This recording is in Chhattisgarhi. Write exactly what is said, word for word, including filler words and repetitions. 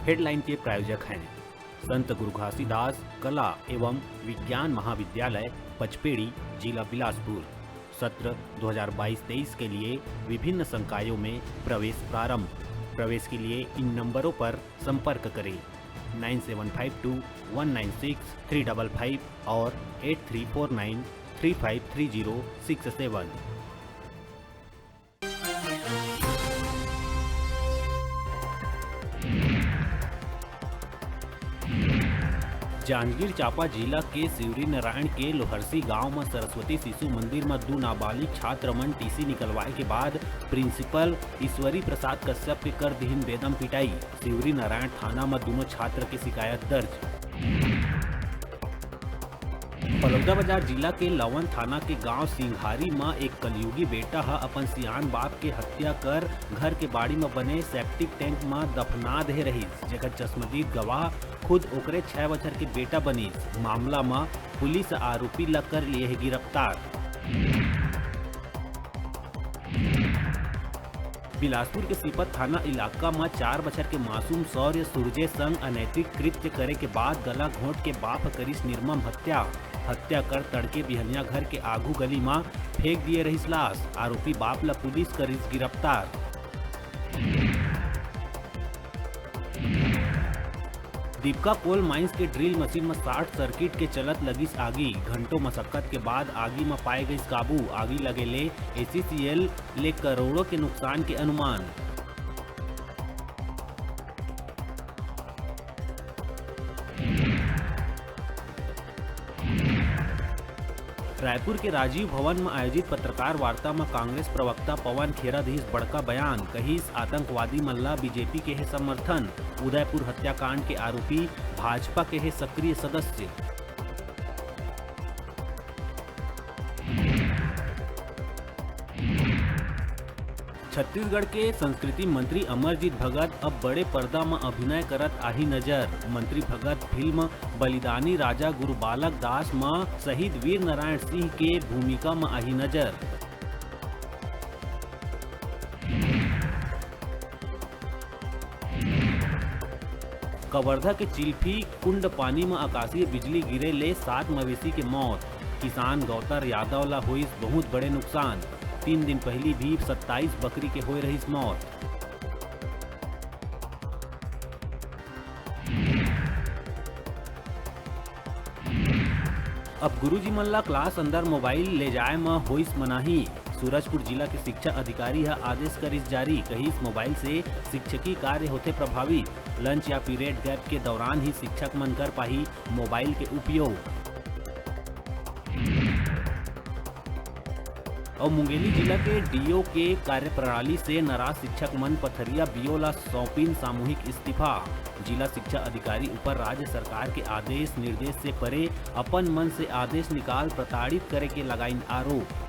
हेडलाइन के प्रायोजक हैं संत गुरु घासीदास कला एवं विज्ञान महाविद्यालय पचपेड़ी, जिला बिलासपुर। सत्र दो हज़ार बाईस तेईस के लिए विभिन्न संकायों में प्रवेश प्रारंभ। प्रवेश के लिए इन नंबरों पर संपर्क करें, nine seven five two one nine six three double five और eight three four nine three five three zero six seven. Janjgir Champa जिला के शिवरीनारायण के लोहरसी गांव म सरस्वती शिशु मंदिर म दू नाबालिग छात्र मन टीसी निकलवाए के बाद प्रिंसिपल ईश्वरी प्रसाद कश्यप के कर दिहिन बेदम पिटाई। शिवरीनारायण थाना म दूनों छात्र के शिकायत दर्ज। बलौदाबाजार जिला के लवन थाना के गांव सिंघारी म एक कलयुगी बेटा ह अपन सियान बाप के हत्या कर घर के बाड़ी म बने सेप्टिक टैंक म दफना दे रहिस, जेकर चश्मदीद गवाह खुद ओकरे छह बछर के बेटा बनिस। मामला म पुलिस आरोपी ल कर लिए हे गिरफ्तार। बिलासपुर के सीपत थाना इलाका म चार बछर के मासूम शौर्य सूरजे संग अनैतिक कृत्य करे के बाद गला घोंट के बाप ह करिस निर्मम हत्या। हत्या कर तड़के बिहनिया घर के आघू गली म फेंक दिए रहिस लाश। आरोपी बाप ल पुलिस करिस गिरफ्तार। दीपका कोल माइंस के ड्रिल मशीन म शॉर्ट सर्किट के चलत लगिस आगी। घंटों मशक्कत के बाद आगी म पाए गइस काबू। आगी लगे ले एसीसीएल ले करोड़ों के नुकसान के अनुमान। रायपुर के राजीव भवन म आयोजित पत्रकार वार्ता म कांग्रेस प्रवक्ता पवन खेरा दिस बड़का बयान, कहिस आतंकवादी मन ल बीजेपी के हे समर्थन। उदयपुर हत्याकांड के आरोपी भाजपा के हे सक्रिय सदस्य। छत्तीसगढ़ के संस्कृति मंत्री अमरजीत भगत अब बड़े पर्दा म अभिनय करत आही नजर। मंत्री भगत फिल्म बलिदानी राजा गुरु बालक दास म शहीद वीर नारायण सिंह के भूमिका म आही नजर। कवर्धा के चिल्फी कुंड पानी म आकाशीय बिजली गिरे ले सात मवेशी के मौत। किसान गौतर यादव ला होइस बहुत बड़े नुकसान। तीन दिन पहिली भी सत्ताईस बकरी के होए रहिस मौत। अब गुरुजी मन ला क्लास अंदर मोबाइल ले जाए म होइस मनाही। सूरजपुर जिला के शिक्षा अधिकारी ह आदेश करिस जारी, कहिस मोबाइल से शिक्षकी कार्य होथे प्रभावित। लंच या पीरियड गैप के दौरान ही शिक्षक मन कर पाही मोबाइल के उपयोग। अउ मुंगेली जिला के डीओ के कार्यप्रणाली से नाराज शिक्षक मन पथरिया बीओ ला सौंपिन सामूहिक इस्तीफा। जिला शिक्षा अधिकारी ऊपर राज्य सरकार के आदेश निर्देश से परे अपन मन से आदेश निकाल प्रताड़ित करे के लगाइन आरोप।